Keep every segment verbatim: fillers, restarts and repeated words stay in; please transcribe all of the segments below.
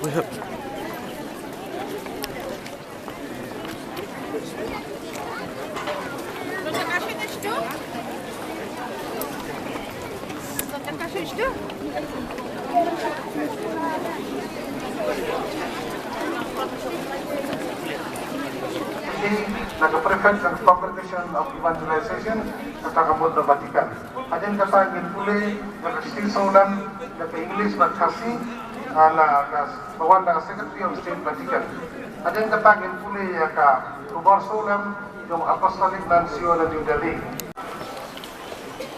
Na ka Prefect and Congregation of Evangelization, kata ka mut na Vatican. Hadien kata ngin pule na ka Sri Solam, na ka English bad Khasi, ah, na ka, ka wan na ka Secretary of State Vatican. Hadien kata ngin pule ïa ka Khubor Solam jong Apostolic Nuncio na New Delhi.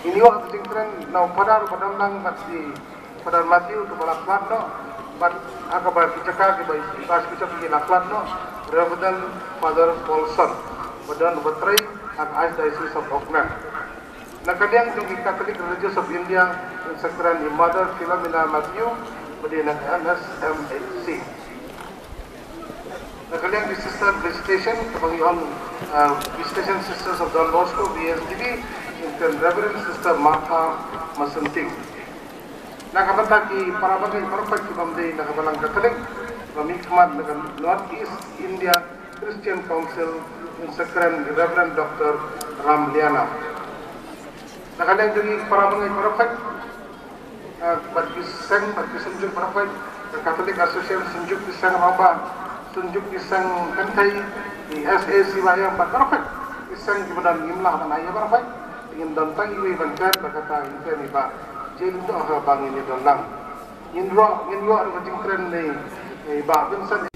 Ngin ïoh ka jingkren na u Phadar ba don lang bad i Phadar Matthew, uba la khlad noh, bad ha kaba ki jaka kiba i Archbishop ki la khlad noh, Reverend Father Paulson, ba don uba trei ha ka Archdiocese of Auckland. Na ka liang jong ki Catholic Religious of India, ngin sa kren ïa i Mother Philomena Matthew, ba dei na ka M S M H C. Na ka liang ki Sister Visitation, kaba ngi ong, uh, Visitation Sisters of Don Bosco, V S D B, ngin kren Reverend Sister Martha Masenting. Na ka bynta ki para bangeit baroh kiba ym dei na ka Balang Katholik ba mihkhmat na ka North East India Christian Council, ngin sa kren Reverend Doctor Ram Liana. Na ka liang jong ki para bangeit baroh, ah, bad ki seng, bad ki seng jong baroh, ka Catholic Association, seng jong ki seng rangbah, seng jong ki seng kynthei, ki S A C Y M bad baroh ki seng kiba don, ngim lah ban ai ïa baroh. Ngin don tang iwei ban kren, bad kata ngin kren ïa i Bah Jane, to ha ba ngin ïa don lang. Ngin ruh, ngin ïoh ruh ka jingkren na i Bah Vincent.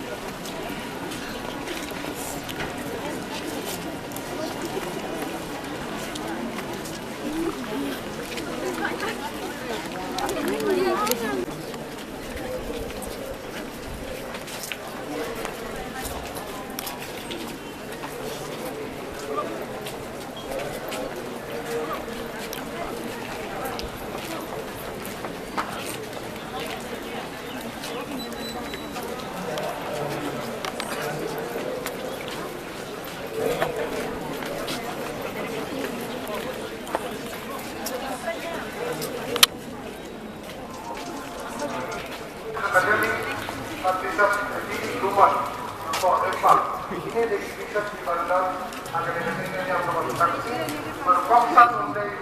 Academy, Bishop Lee Luman, Doctor Ekman. Ini di Bishop di Bandan, Academy ini yang nomor saksi, berkuasa untuk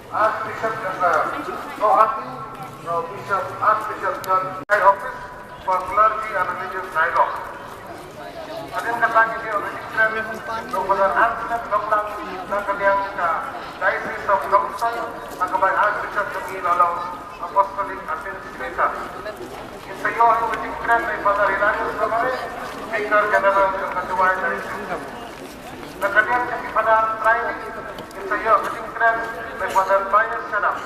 Archbishop Doctor Rohati, Bishop Archbishop John, High Office for Clergy and Religious Dialogue. Hadien kata ngin ïoh ka jingkren na u Father Anselm Donglang na ka liang ka Diocese of Nongstoiñ, ha kaba i Archbishop jong ngi la long Apostolic Administrator. Ngin sa ïoh ruh ka jingkren na i Father Hilarius Lamare, Vicar General jong ka Jowai Diocese. Na ka liang jong ki Father Primary, ngin sa ïoh ka jingkren na i Father Pius Shanap.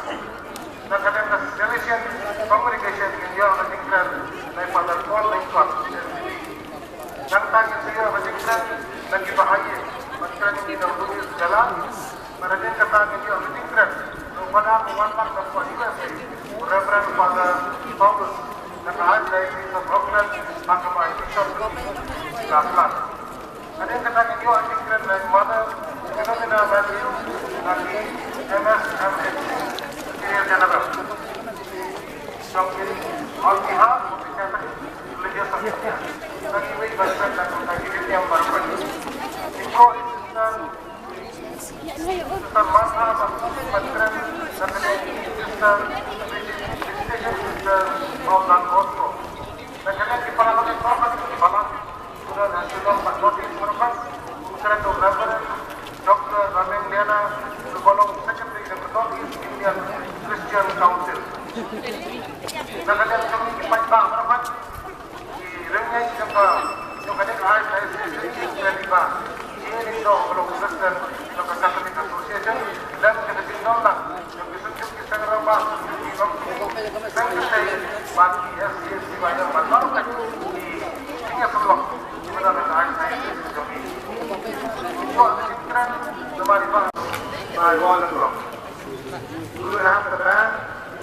Na ka liang ka Salesian Congregation, ngin ïoh ka jingkren na i Father Paul Lyngkot, S D B. Nangta ngin sa ïoh ka jingkren na ki bahaïing, ban kren ïa ki da u Louis Jala. Bad hadien kata ngin ïoh ka jingkren na u Padang u wan lang na pdeng U S A, Reverend Father Paulus, na ka Archdiocese of Auckland, ha kaba i Bishop Lee la khlad. Hadien kata ngin ïoh ka jingkren na i Mother Philomena Matthew, na ki M S M H, Senior General. Jong ki, on behalf of the Catholic Religious Society, na ki wei ban kren na ka, na ki wei ban kren. Sister Martha, ban kren na ka, Sister, Sister of Don Bosco. Na ka liang ki para bangeit baroh, ki para bangeit. Sudah hasil dapat notice merupakan Reverend Doctor Rameng Liana, uba long Secretary jong ka North East Indian Christian Council. Na ka liang jong ki paidbah baroh, ki rynïeng jong ka, jong ka dei ka Archdiocese, ki kren ba ki dei, uba long President jong ka Catholic Association, lem jong ka jingdon lang jong ki seng jong ki seng rangbah, ki long ki seng kynthei bad ki S C, S T, Y M bad baroh ki jingïasyllok. We will have the band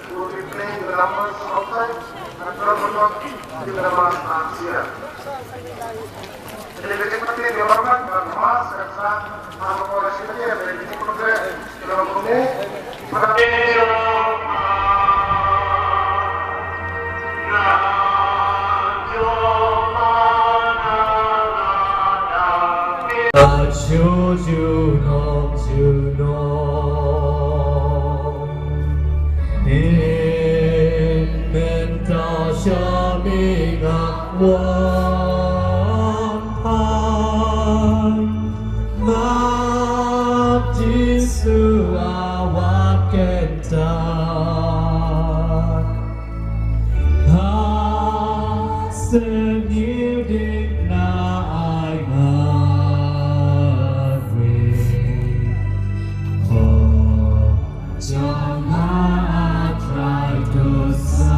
who will be playing the numbers outside and the drum will not be the numbers are here. Ju ju nong ju nong. Nin men ta sha mi nga wan pai. Ma Jisu a wat ken ta. Ha se ngi dik na ai ngan wi. Ho jong ha a trai to sa.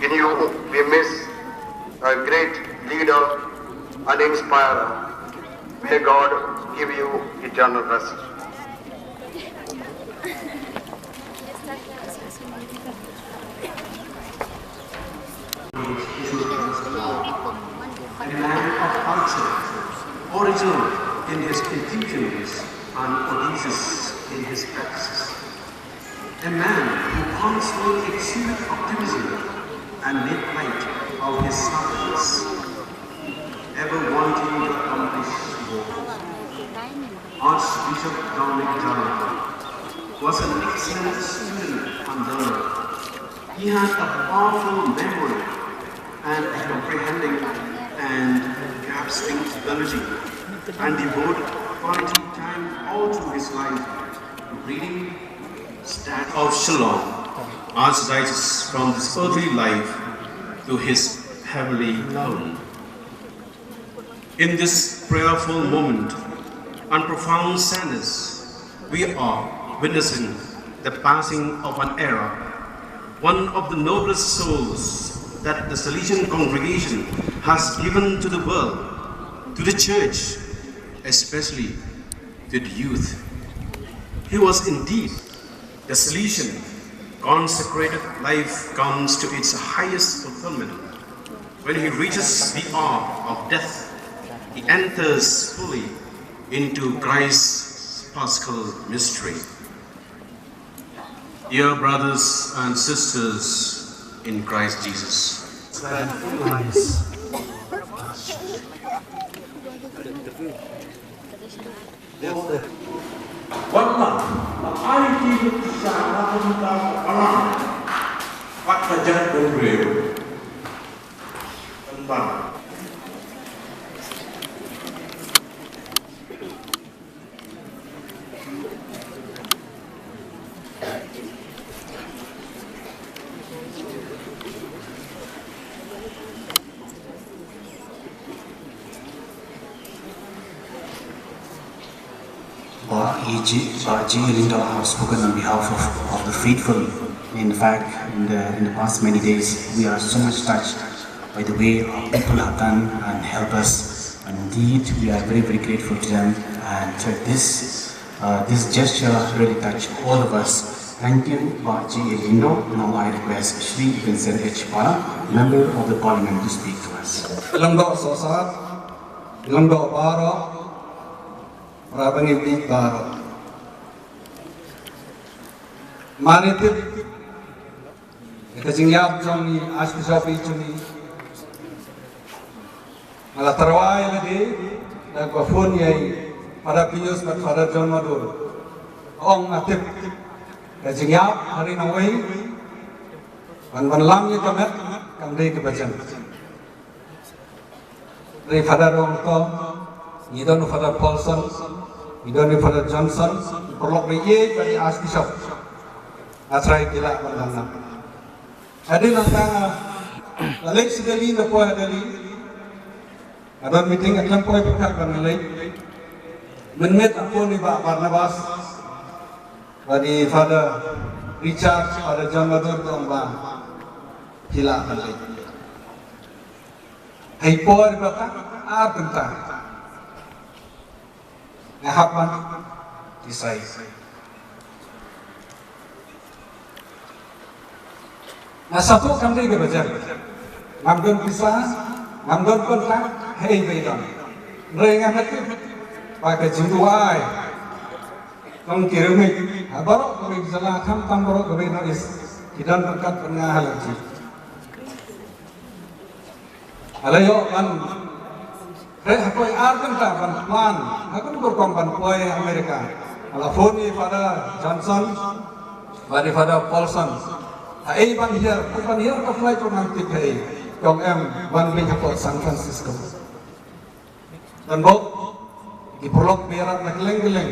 In you, we miss a great leader and inspirer. May God give you eternal rest. A man of culture, original in his intentions and audacious in his practices. A man who constantly exuded optimism and made light of his sufferings, ever wanting to accomplish more. Archbishop Dominic Dallin was an excellent student and learner. He had a powerful memory and a comprehending and grasping ability, and devoted quality time all through his life to reading, study of Shillong Archdiocese, from this earthly life to his heavenly home. In this prayerful moment and profound sadness, we are witnessing the passing of an era, one of the noblest souls that the Salesian congregation has given to the world, to the church, especially to the youth. He was indeed the Salesian consecrated life comes to its highest fulfillment when he reaches the hour of death. He enters fully into Christ's Paschal mystery. Dear brothers and sisters in Christ Jesus, Wan la, la ai ki luk sha na ka bynta ka balang bad ka jaitbynriew. Pynban. Bah J, Bah J Lyngdoh have spoken on behalf of, of the faithful. In fact, in the, in the past many days, we are so much touched by the way our people have done and helped us. And indeed, we are very, very grateful to them. And this, uh, this gesture really touched all of us. Thank you, Bah J Lyngdoh. Now I request Shri Vincent H Para, Member of the Parliament, to speak to us. Lyngdoh Sosat, Lyngdoh Baroh, Rabang Ibit Baroh. Mane tip, ïa ka jingïap jong i Archbishop i jong i. Nga la tyrwa ïa lade, da kaba phone ïa i Father Pius bad Father John Madur. Ong nga tip, ka jingïap ha ri nongwei, ban, ban lam ïa ka met, kam dei kaba jan. Ri Father Rongtong, ngi don u Father Paulson, ngi don u Father Johnson, paralok ba ïeit bad i Archbishop. Nga trai ki lah ban dang nam. Hadien nangta nga la leit sha Delhi, nga poi ha Delhi. Nga don meeting, nga khlem poi pyrkhat ban nga leit. Mynmiet nga phone i Bah Barnabas bad i Father Richard, Father John Madur, ong ba ki lah ban leit. Hei por ba tang ar kynta nga hap ban decide. Nga sngewthuh kam dei kaba jan. Ngam don pisa, ngam don kontak, hei ba i don. Hynrei nga tip ba ka jingduwai jong ki riewngeit ha baroh kawei ka jylla, khamtam baroh kawei North East, ki don ryngkat bad nga ha lynti. Nga la ïoh ban, hynrei ha kawei ar kynta ban plan ha kano ka rukom ban poi America. Nga la phone ïa i Father Johnson bad i Father Paulson. Haei ban hiar, ban hiar ka flight ruh ngam tip haei. Ki ong em, wan beit hapoh San Francisco. Don bok ki paralok ba ïarap na kylleng kylleng.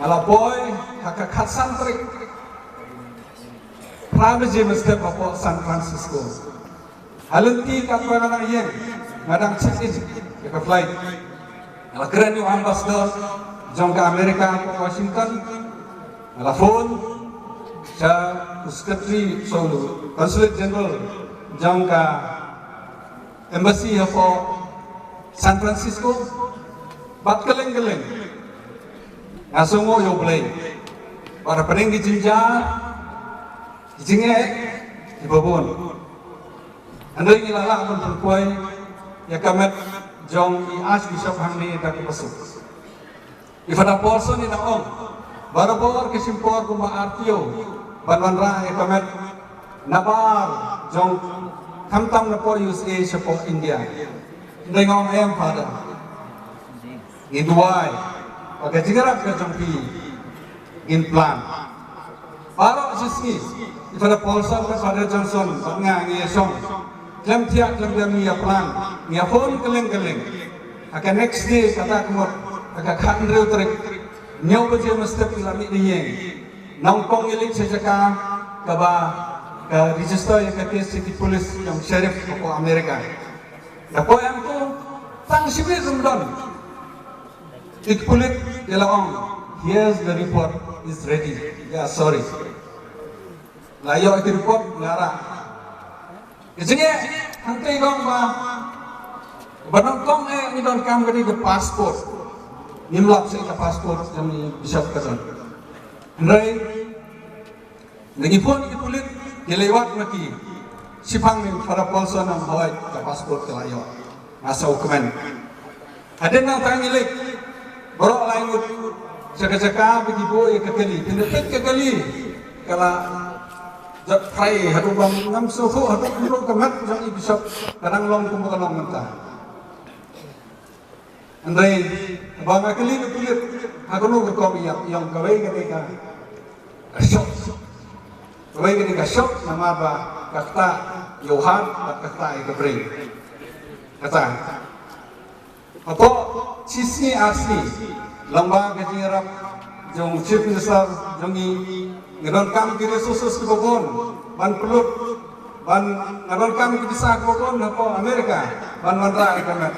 Nga la poi ha ka khatsan tarik. Phra baje mynstep hapoh San Francisco. Ha lynti katba nga dang ïeng, nga dang check in ïa ka flight. Nga la kren ïa u ambassador jong ka America hapoh Washington. Nga la phone sha u secretary, sha u Consulate General jong ka Embassy hapoh San Francisco, bad kylleng kylleng. Nga sngewnguh ïa U Blei bad hapdeng ki jingjia, ki jingeh kiba bun, hynrei ngi la lah ban pynpoi ïa ka met jong i Archbishop hangne da kaba suk. I Father Paulson i la ong, barabor ki shim por kumba ar taïew ban wanrah ïa ka met nabar jong, khamtam napoh U S A, shapoh India. Hynrei nga ong em Father, ngin duwai ba ka jingïarap ka jong phi ngin plan. Baroh shi sngi i Father Paulson bad Father Johnson bad nga ngi ïa shong, khlem thiah khlem dem ngi ïa plan, ngi ïa phone kylleng kylleng. Ha ka next day, kata ka mut ha ka khathynriew tarik, hynñiew baje mynstep ngi la mih da ïing. Nyngkong ngi leit sha jaka kaba ka register ïa ka case sha ki police jong sheriff hapoh America. Da poi hangto, tang shibit ruh ym don. Ki pulit ki la ong, "Here's the report, is ready." Ya, sorry. La ïoh ki report, la rah. Ka jingeh hangtei ka long ba, ba nyngkong eh ngi donkam ka dei ka passport. Ngim lap shuh ka passport jong i Bishop Kazan. Hynrei Ngi phone ki pulit, ki leit wad ma ki. Shiphang i Father Paulson, ym hoi, ka passport ka la ïoh. Nga sngewkmen. Hadien nangta ngi leit baroh lai ngut sha ka jaka ba ki buh ïa ka kali. Phin da peit ka kali, ka la jot phrai haduh ba ngam sngewthuh haduh kumno ka met jong i Bishop ka dang long kumba ka long mynta. Hynrei ba nga kylli ka pulit, ha kano ka rukom ïa ïong kawei ka dei ka shop. Kawei ka dei ka shop namar ba ka ktah ïa u hat bad ka ktah ïa ka brain. Kata. Hapoh shi sngi ar sngi lyngba ka jingïarap jong Chief Minister jong ngi, nga donkam ki resources kiba bun ban pynlut, ban, nga donkam ki pisa kiba bun hapoh America ban wanrah ïa ka met.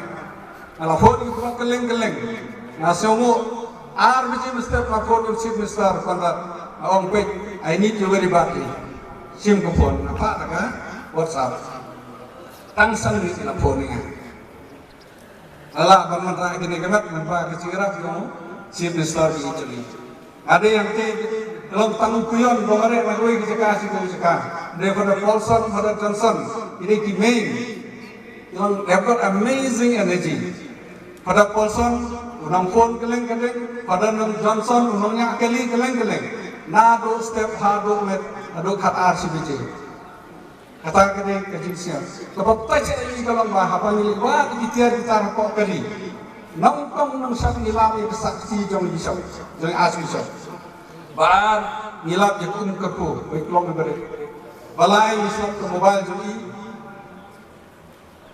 Nga la phone ïa u kylleng kylleng. Nga sngewnguh ar baje mynstep nga phone ïa u Chief Minister Conrad. Nga ong, peit, I need you very badly. Shim ka phone, nga phah da ka WhatsApp. Tang san minit la phone ïa nga. Nga lah ban wanrah kine ki met namar ka jingïarap jong u Chief Minister ki jong ngi. Nga dei hangtei ka long tang u peon ba mareh na kawei ka jaka sha kawei ka jaka. Dei Father Paulson, Father Johnson, ki dei ki main. Ki long, they've got amazing energy. Father Paulson u nang phone kylleng kylleng, Father Johnson u nang ñiah kali kylleng kylleng. Naduh step haduh met, haduh khatar shi baje. Kata ka dei ka jingsngew. Kaba pynshai ïa ngi ka long ba haba ngi leit wad ki tiar ki tar hapoh kali, nyngkong nyngshap ngi lap ïa ka sakti jong u bishop, jong u archbishop. Ba ar ngi lap ïa ka um kyrkhu, ba i klong iba rit. Ba lai ngi sngap ka mobile jong i,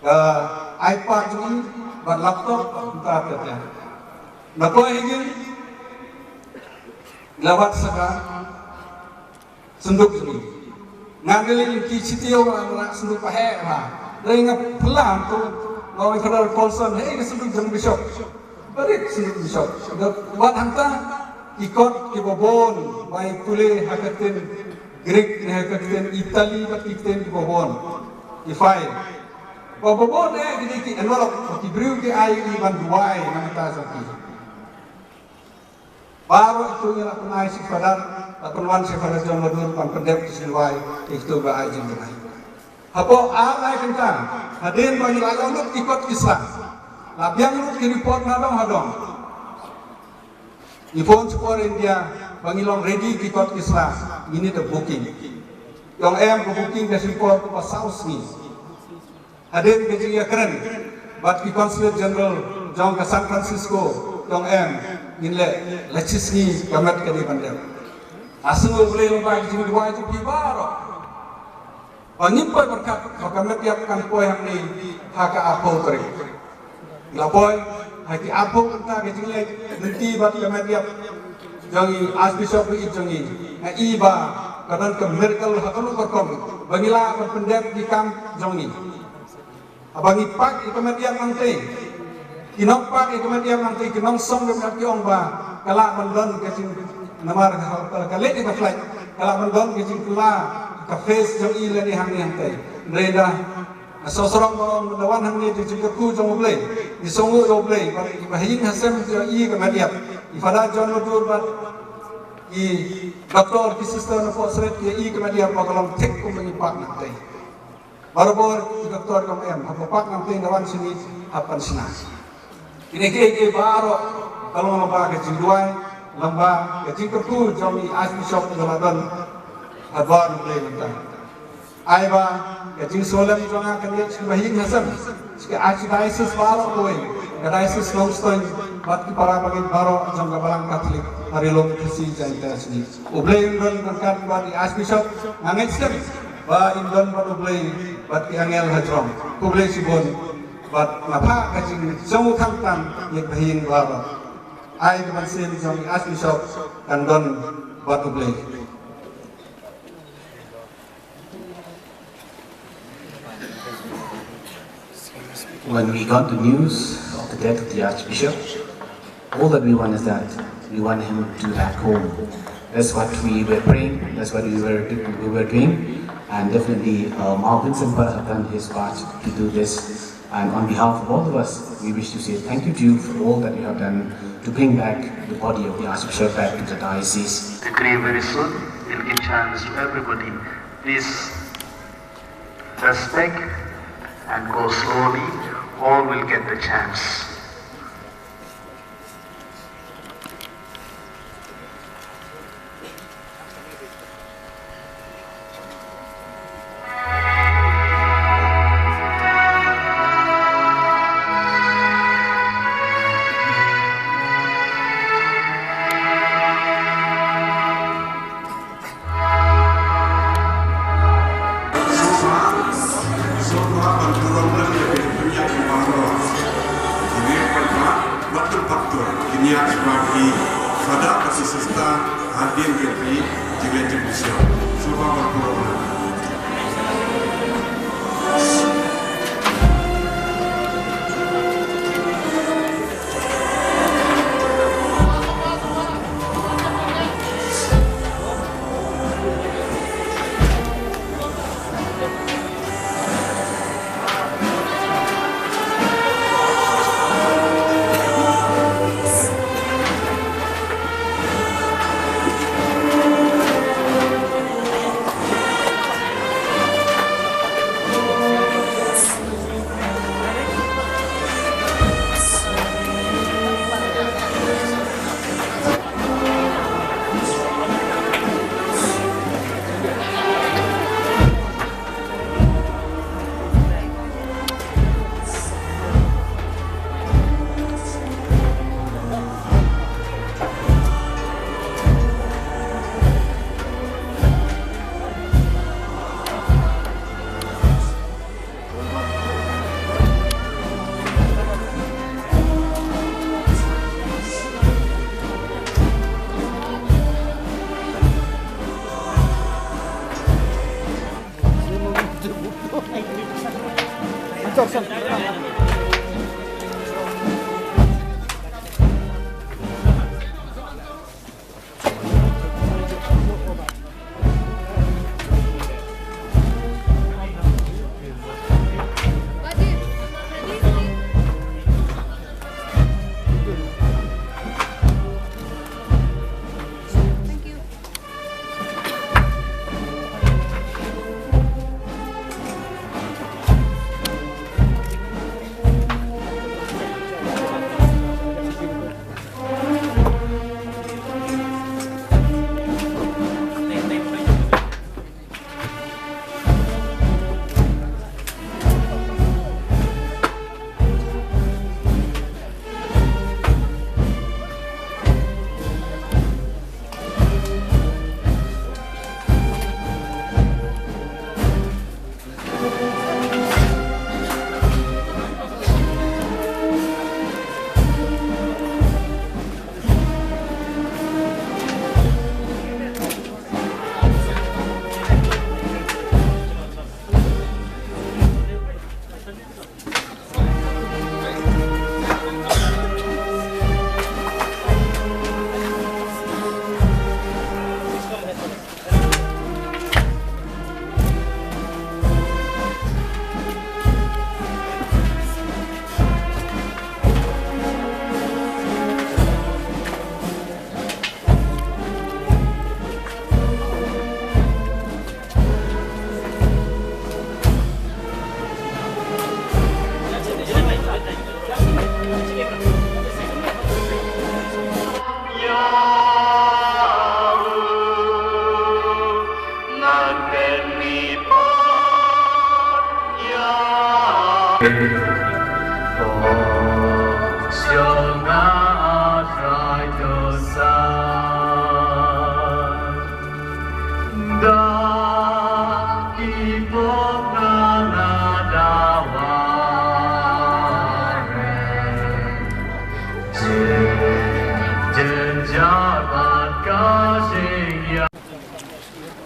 ka iPad jong i, bad laptop, bad kumta ter ter. Na poi hi ngi la wad sa ka synduk jong ngi. Ngan ïa leit lynti shi taïew, ngan rah synduk ba heh bha. Hynrei nga phylla hangto, nga ong ïa Father Paulson, hei, ka synduk jong bishop. Ba rit synduk bishop. Bad hangta ki kot kiba bun ba i pule ha ka ktien Greek ne ha ka ktien Italy bad ki ktien kiba bun. Ki file. Ba, ba bun eh ki dei ki envelope, ki briew ki ai ïa i ban duwai na ka bynta jong ki. Baroh kito ngi la pynai sha Father, la pynwan sha Father John Madur ban pyndep ki jingduwai ïa kito ba ai jingduwai. Hapoh ar lai kynta hadien ba ngi la ïoh lut ki kot ki sla, la biang lut ki report na dong ha dong. Ngi phone sha ka India ba ngi long ready ki kot ki sla, ngi need a booking. Ïong em, ka booking ka shim por kumba saw sngi. Hadien ka jingïakren bad ki Consulate General jong ka San Francisco, ïong em, ngin leh la shi sngi ka met ka dei ban dep. Nga sngew U Blei lyngba ki jingduwai jong phi baroh ba ngim poi pyrkhat ba ka met ïap kan poi hangne ha ka arphew tarik. Ngi la poi ha ki arphew kynta ka jingleit lynti bad ka met ïap jong i Archbishop ba ïeit jong ngi. Nga i ba ka don ka miracle ha kano ka rukom ba ngi lah ban pyndep ki kam jong ngi. Haba ngi pait ïa ka met ïap nangtei, ki nongpait ïa ka met ïap nangtei, ki nongsong ka met ïap ki ong ba ka lah ban don ka jing, namar ka, ka, ka leit ïa ka flight, ka lah ban don ka jingkylla ka face jong i lane hangne hangtei. Hynrei da nga sngewsarong ba ong da wan hangne ka jingkyrkhu jong U Blei, ngi sngewnguh ïa U Blei bad i ba ha ïing ha sem jong i ka met ïap, i Father John Madur bad i doktor ki sister na Port Said ki ïa i ka met ïap ba ka long thik kumba ngi pait nangtei. Barabor ki doktor ki ong em, haba pait nangtei, da wan shane hap ban shna. Kine kiei kiei baroh ka long lyngba ka jingduwai, lyngba ka jingkyrkhu jong i Archbishop ba la don ha dwar U Blei mynta. Ai ba ka jingsngewlem jong nga kan leit sha ki bahaïing hasem, sha ki archdiocese baroh kawei, ka diocese Nongstoiñ bad ki para bangeit baroh jong ka Balang Katholik ha Ri Lum Khasi Jaiñtia Sngi. U Blei un don ryngkat bad i Archbishop, nga ngeit skhem ba in don bad U Blei bad ki angel hajrong. Khublei shibun bad nga phah ka jingsngewthuh khamtam ïa ki bahaïing baroh. Ai ka mynsiem jong i Archbishop kan don bad U Blei. When we got the news of the death of the Archbishop, all that we want is that we want him to be back home. That's what we were praying, that's what we were, we were doing. And definitely, uh, Marvin Simper have done his part to do this. And on behalf of all of us, we wish to say thank you to you for all that you have done to bring back the body of the Archbishop back to the diocese. Decree very soon, we'll give chance to everybody. Please respect and go slowly. All will get the chance. Ïa, shuwa ki Father bad ki Sister hadien ka jingleit jingpynshitom. Shuwa ban pynlong.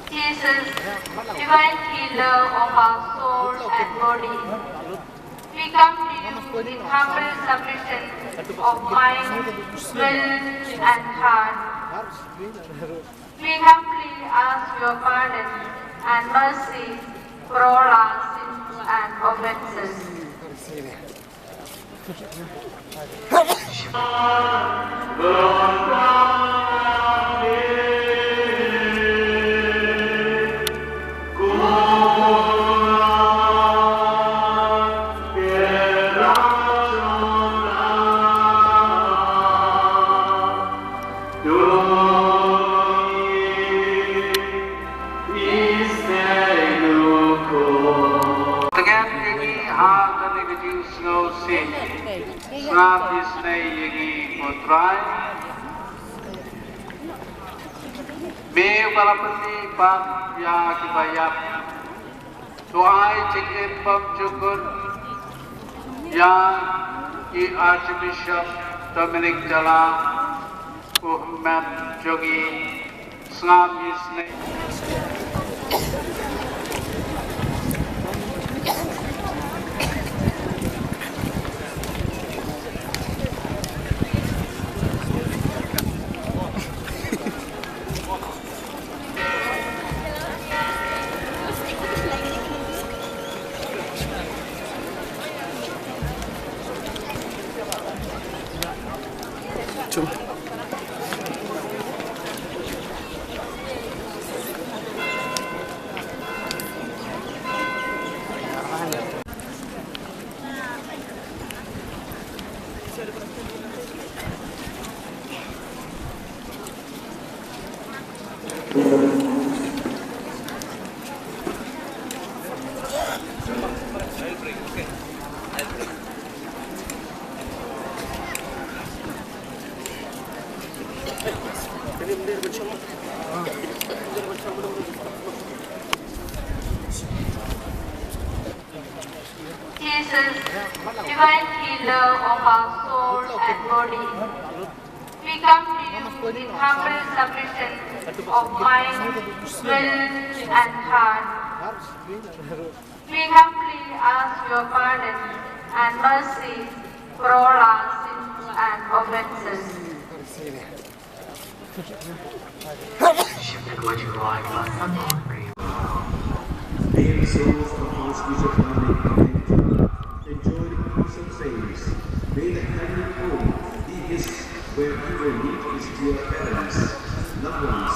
Jesus, divine healer of our soul and body, we come to you with humble submission of mind, will, and heart. We humbly ask your pardon and mercy for all our sins and offenses. Tngen ïa ngi ha kane ka jingsngewsih. Sngap isynei ïa ngi ko Trai. Me uba la pynmih pat ïa kiba ïap. To ai jingim bymjukut ïa i Archbishop Dominic Jala, u hynmen jong ngi, sngap ïa isynei. Jesus, divine healer of our soul and body, we come to you in humble submission of mind, will, and heart. We humbly ask your pardon and mercy for all our sins and offenses. May the souls of those who have enjoy the peace of saints. May the heavenly home be his, where he will meet his dear parents, loved ones,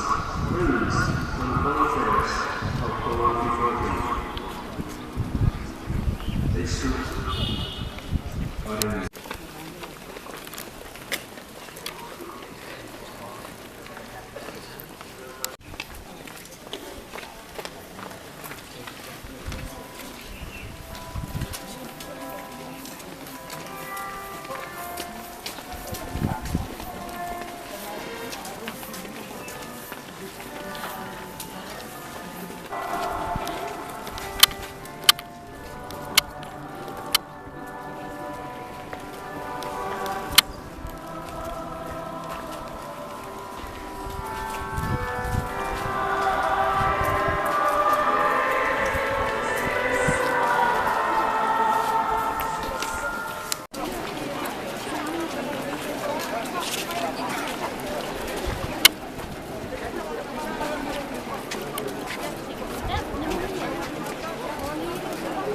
friends, and wayfarers who have gone before him. They stood.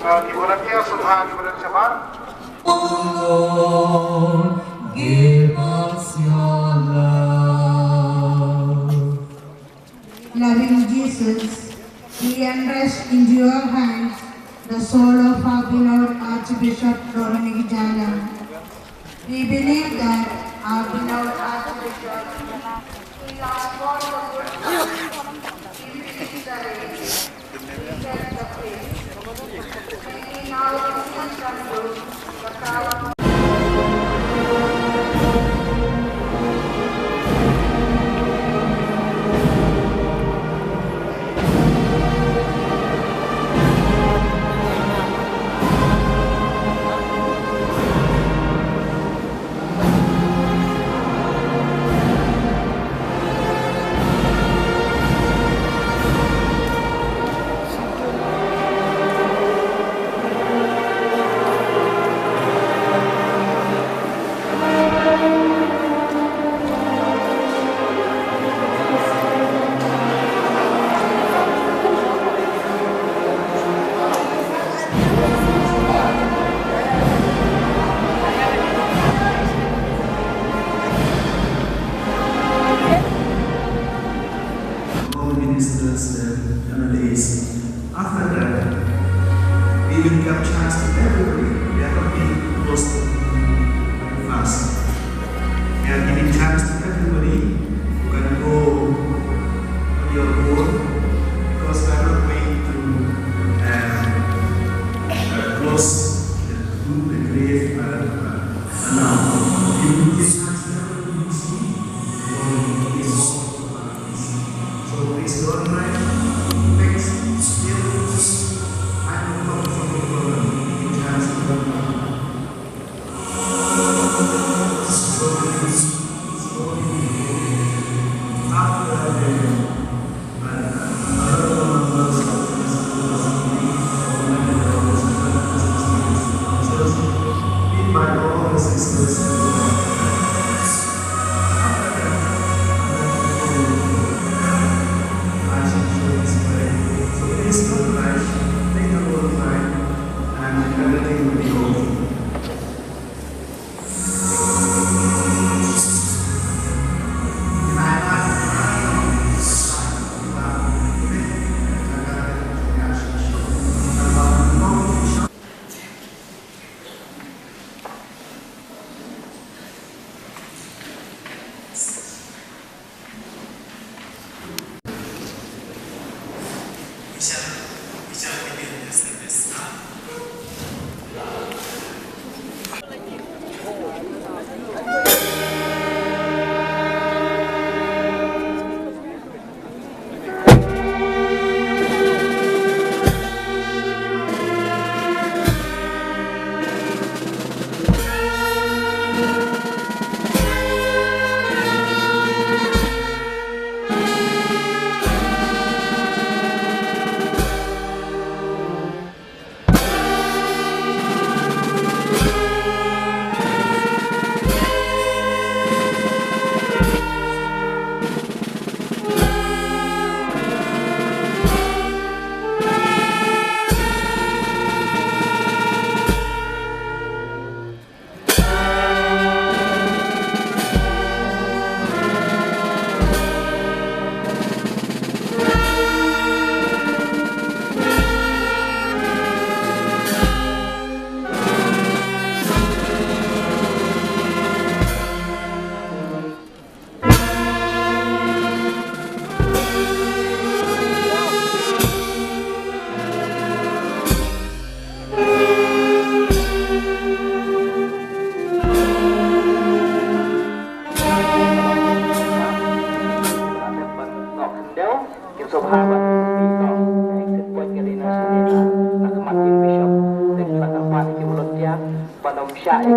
Ki bun ki sngewbha, ki bun shabar. Loving Jesus, we entrust into your hands the soul of our beloved Archbishop Dominic Jala. We believe that our beloved Archbishop, he lost all the good things. He finished the race. He kept the faith. May he now receive from you the crown. All the ministers, the M L As. After that, we will give chance to everybody. We are not being closed fast. We are giving chance to everybody who can go on your own, because we are not going to, um, uh, close the, the grave, uh, uh, now. We will give chance to everybody who is going. So please don't mind. Next, still, I'm not comfortable in terms of Sha ïa ki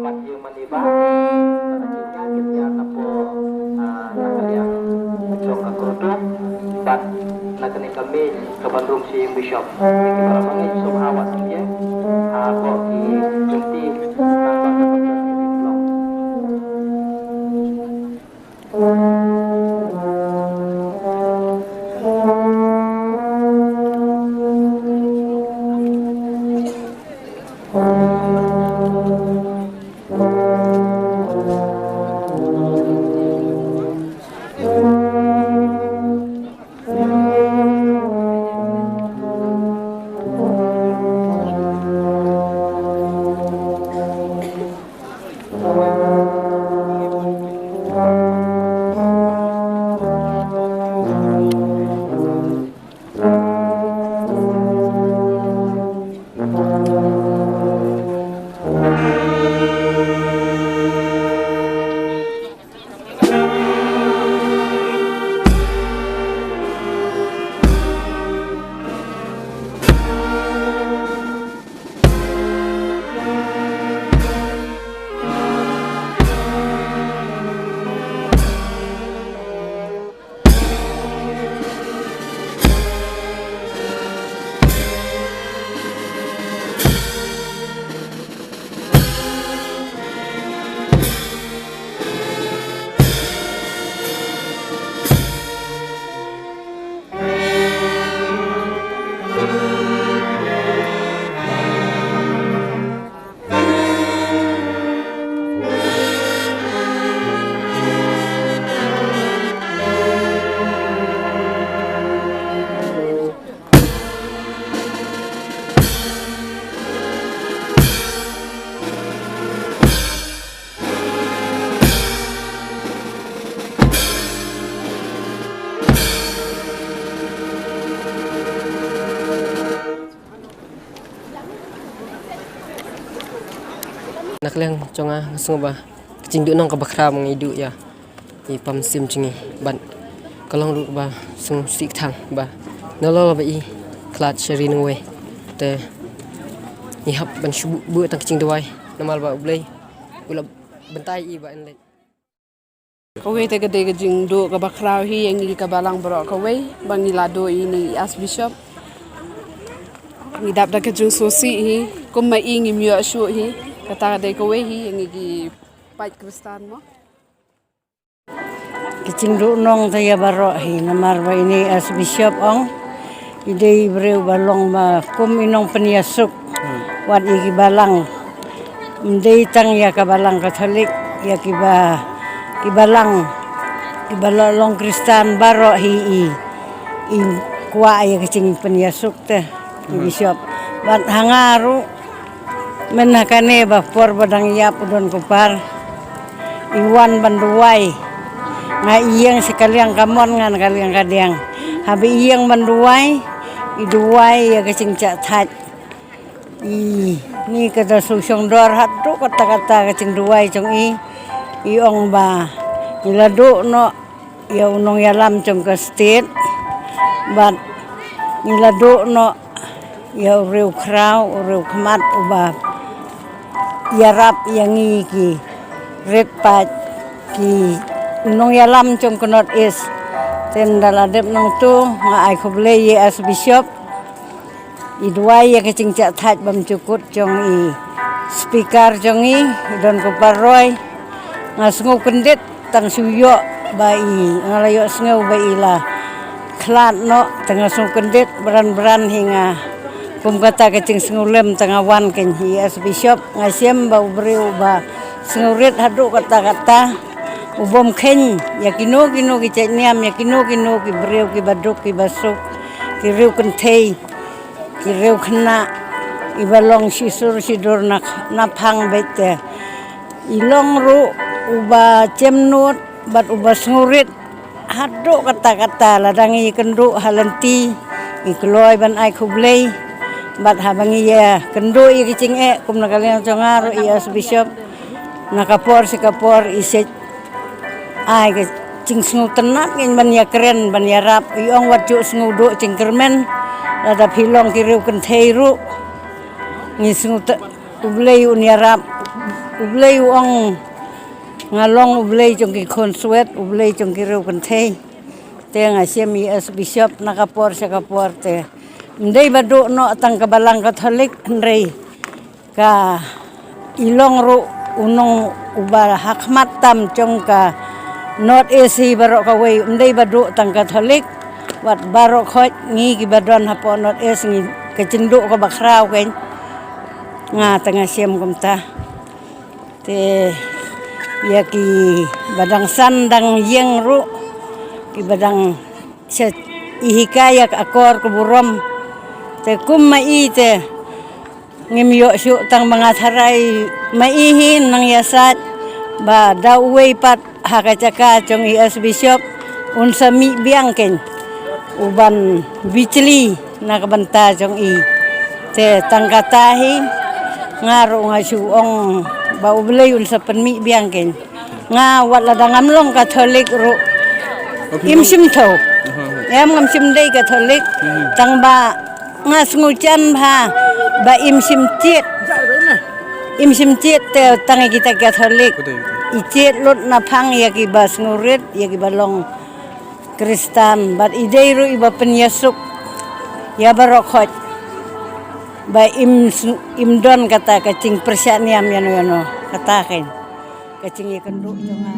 mat ïa mane ba na ka jingïa ki ïa na po, ah, na ka liang jong ka kordom bad na kane ka miej ka ban rung sha ïing bishop. Ki ba la mangi sum ha wat ïa ha ko ki jumti na ka long. Na ka liang jong nga nga sngew ba ka jingduhnong kaba khraw ma ngi duh ïa i pamsim jong ngi bad ka long ruh ba sngewsih thang ba nalor ba i khlad sha ri nongwei te ngi hap ban shu buh tang ka jingduwai namar ba U Blei u la bynta ïa i ba yn leit. Kawei te ka dei ka jingduh kaba khraw hi ïa ngi ka balang baroh kawei ba ngi la duh ïa ine i Archbishop. Ngi dap da ka jingsngewsih hi kum ma i ngim ïoh shuh hi. Kata ka dei kawei hi ïa ngi ki paid Khristan mo. Ka jingduhnong te ïa baroh hi namar ba ine i Archbishop ong i dei i briew ba long ba kum i nongpynïasuk wat ïa ki balang. Ym dei tang ïa ka balang Katholik, ïa ki ba, ki balang, ki ba la long Khristan baroh hi i, i kwah ïa ka jingpynïasuk te i bishop. Bad ha nga ruh mynta kane ba por ba dang ïap u don ko par i wan ban duwai. Nga ïeng sha ka liang kamon ngan ka liang kadiang. Haba ïeng ban duwai i duwai ïa ka jingjahthait. I ni ka da shu shongdor haduh katta katta ka jingduwai jong i. I ong ba i la duh noh ïa u nongïalam jong ka state bad i la duh noh ïa u riewkhraw u riewkhmat uba ïarap ïa ngi ki rit paid ki nongïalam jong ka North East. Te ynda la dep nangtu nga ai khublei ïa i Archbishop. I duwai ïa ka jingjahthait bymjukut jong i speaker jong i, i don ko paroi. Nga sngew kyndit tang shu ïoh ba i, nga la ïohsngew ba i la khlad noh, te nga sngew kyndit bran bran hi nga. Kum kata ka jingsngewlem te nga wan keiñ hi Archbishop, nga shem ba u briew ba sngewrit haduh katta katta. U bym kheiñ ïa kino kino ki jait niam, ïa kino kino ki briew kiba duk kiba suk, ki riew kynthei, ki riew khynnah, iba long shisur shidur na, na phang beit te. I long ruh uba jemnud bad uba sngewrit haduh katta katta, lada ngi ïakynduh ha lynti i kloi ban ai khublei. Bad haba ngi ïakynduh ïa ki jingeh kum na ka liang jong nga ruh i Archbishop, na ka por sha ka por i shet ai ka jingsngewtynnat ngin ban ïakren ban ïarap. I ong wat ju sngewduh jingkyrmen, lada phi long ki riew kynthei ruh ngi sngewtynnat. U Blei un ïarap, U Blei u ong nga long U Blei jong ki khun swet, U Blei jong ki riew kynthei. Te nga shim i S Bishop na ka por sha ka por te. Ym dei ba duh noh tang ka Balang Katholik hynrei ka i long ruh u nong uba ha khmat tam jong ka North East hi baroh kawei, ym dei ba duh tang Katholik. Wat baroh khoit ngi kiba don hapoh North East ngi ka jingduh kaba khraw kein. Nga te nga shim kumta. Te ïa kiba dang san dang ïeng ruh, kiba dang sha i hikai ïa ka akor ka burom. Te kum ma i te ngim ïoh shuh tang ba nga tharai ma i hi nang ïasaid ba da uwei pat ha ka jaka jong i S Bishop un sa mih biang kein u ban bichli na ka bynta jong i. Te tang kata hi nga ruh nga shu ong ba U Blei un sa pynmih biang kein. Nga wat lada ngam long Katholik ruh im shim tho. Em ngam shim dei Katholik. Tang ba nga sngew jan bha ba im shim jied. Im shim jied te tang ïa kita Katholik. I jied lut na phang ïa kiba sngew rit, ïa kiba long Khristan, bad i dei ruh iba pynïasuk ïa baroh khoit ba im sng-, im don kata ka jingpyrshah niam ïano ïano, kata kein ka jingïakynduh jong nga.